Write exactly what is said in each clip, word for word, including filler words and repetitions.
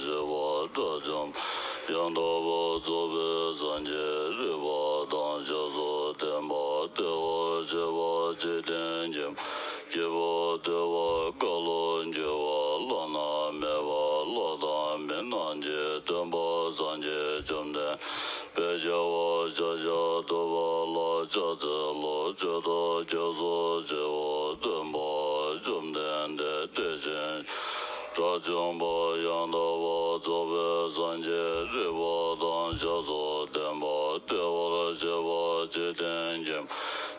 བྱེད་པ་དགྲ་བཅོམ། ཡང་དག་པར་རྫོགས་པའི་སངས་རྒྱས་རིག་པ་དང་ཞབས་སུ་ལྡན་པ། བདེ་བར་གཤེགས་པ་འཇིག་རྟེན་མཁྱེན་པ། སྐྱེས་བུ་བདེ་བ་གང་ལ་འགྱུར་བ། བླ་ན་མེད་པ་ལྷ་དང་མི་རྣམས་ཀྱི་སྟོན་པ་སངས་རྒྱས་བཅོམ་ལྡན་འདས་དཔལ་རྒྱལ་བ་ཤཱཀྱ་ཐུབ་པ་ལ་ཕྱག་འཚལ་ལོ། མཆོད་དོ་སྐྱབས་སུ་མཆིའོ། སྟོན་པ་བཅོམ་ལྡན་འདས་བདེ་ཆེན་དགྲ་བཅོམ་པ་ཡང་དག་པར་རྫོགས་པའི་སངས་རྒྱས་རིག་པ་དང་ཞབས་སུ་ལྡན་པ། བདེ་བར་གཤེགས་པ་འཇིག་རྟེན་མཁྱེན་པ།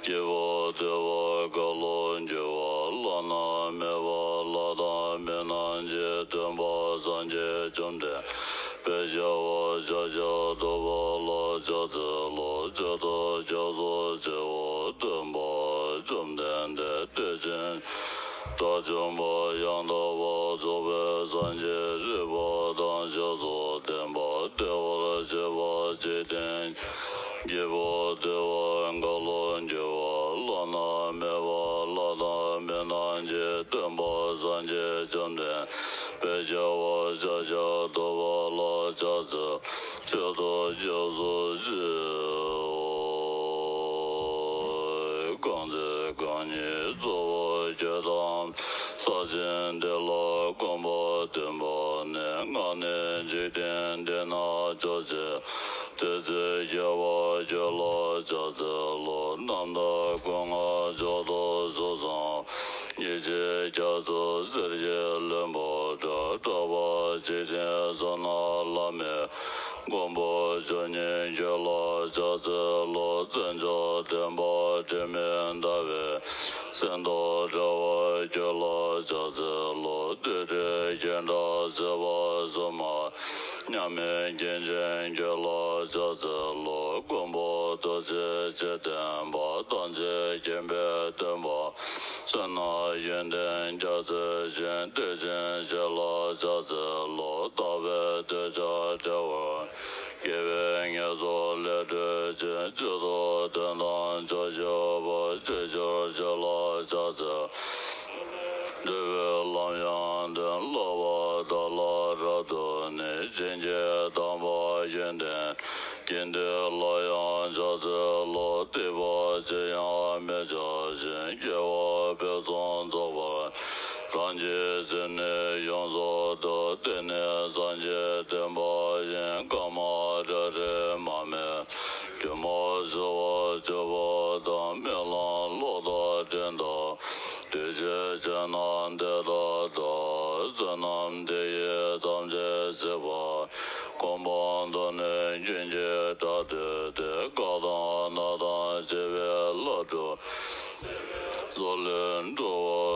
སྐྱེས་བུ་བདེ་བ་གང་ལ་འགྱུར་བ། བླ་ན་མེད་པ་ལྷ་དང་མི་རྣམས་ཀྱི་སྟོན་པ་སངས་རྒྱས་བཅོམ་ལྡན་འདས་དཔལ་རྒྱལ་བ་ཤཱཀྱ་ཐུབ་པ་ལ་ཕྱག་འཚལ་ལོ། མཆོད་དོ་སྐྱབས་སུ་མཆིའོ། སྟོན་པ་བཅོམ་ལྡན་འདས་བདེ་ཆེན་དགྲ་བཅོམ་པ་ཡང་དག་པར་རྫོགས་པའི་སངས་རྒྱས་རིག་པ་དང་ཞབས་སུ་ལྡན་པ། བདེ་བར་གཤེགས་པ་འཇིག་རྟེན་སྐྱེས་བུ་བདེ་བ་གང་ལ་འགྱུར་བ། བླ་ན་མེད་པ་ལྷ་དང་མི་རྣམས་ཀྱི་སྟོན་པ་སངས་རྒྱས་བཅོམ་ལྡན་འདས་དཔལ་རྒྱལ་བ་ཤཱཀྱ་ཐུབ་པ་ལ་ཕྱག་འཚལ། མཆོད་དོ་སྐྱབས་སུ་མཆིའོ། གང་ཚེ་རྐང་གཉིས་གཙོ་བོ་ཁྱོད་དང་། ས་ཆེན་འདི་ལ་གོམ་པ་བདུན་པ་ནི། ང་ནི་འཇིག་རྟེན་འདི་ན་ཕྱོགས་གཅིག་དེ་ཚེ་ཁྱབ་པ་ཁྱོད་ལ་ཕྱག་འཚལ་ལོ། རྣམ་དག་སྐུ་མངའ་མཆོག་ཏུ་གཟུགས་བཟང་། ཡེ་ཤེས་རྒྱ་མཚོ་གསེར་གྱི་ལྷུན་པོ་འདྲ། གྲགས་པ་འཇིག་རྟེན་གསུམ་ན་བླ་མེད་མགོན་པོ་མཆོག་ཉིད་ཁྱོད་ལ་ཕྱག་འཚལ་ལོ། བརྩོན་འགྲུས་ལྡན་པ་དྲི་མེད་ཟླ་བའི་ཟེར་མདོག་འདྲ་བ་ཁྱོད་ལ་ཕྱག་འཚལ་ལོ། བདུད་སྡེ་བགེགས་དང་སྲིད་པ་གསུམ་མ་མཉམ་མེད་མཁན་ཆེན་ཁྱོད་ལ་ཕྱག་འཚལ་ལོ། མགོན་པོ་ཐུགས་རྗེ་ཆེ་ལྡན་པ། ཐམས་ཅད་མཁྱེན་པའི་སྟོན་པ་བསོད་ནམས་ཡོན་ཏན་རྒྱ་མཚོའི་ཞིང་། བདེ་ཆེན་ཞིང་ལ་ཕྱག་འཚལ་ལོ། ལྟ་བའི་འདོད་ཆགས་བྲལ་བར། དགེ་བའི་ངལ་འཚོ་ལས་གྲོལ་ཅིང་། མཆོག་ཏུ་དོན་དམ་མཆོག་གྱུར་པ། ཆོས་རྒྱལ་ཁྱོད་ལ་ཕྱག་འཚལ། འགྲོ་བའི་ལམ་ཡང་དོན་བསླབ་པ་དག་ལ་རབ་ཏུ་གནས། བྱིན་གྱིས་གཏམས་པ་ཡོན་ཏན་ཀུན་འདུས་ལ་ཡང་ཕྱག་འཚལ་ལོ། སྡིག་པ་ཅི་ཡང་མི་བྱ་ཞིང་། སྐྱེ་བ་ཕུན་སུམ་ཚོགས་པར་རང་གི་སེམས་ནི་ཡོངས་སུ་འདུལ། དེ་ནི་སངས་རྒྱས་བསྟན་པ་ཡིན། ཀ་མ་ཏ་རེ་མ་མེ་སྒྱུ་མ་ཞི་བར་གྱུར་པ་དང་། རྨི་ལམ་ལོག་ལྟ་དྲན་དང་། འདུས་བྱས་ཆོས་རྣམས་དེ་ལྟར་གདའ། བསོད་ནམས་དེ་ཡིས་ཐམས་ཅད་གཟིགས་པ། གོ་འཕང་མཐོང་ནས་ཀུན་གྱི་སྒྲ་ཐོས་ཏེ། རྐང་དང་སྣ་དང་མཆེ་བའི་ལྷ་དྲུག་སོགས་ལས་འགྲོ་བ་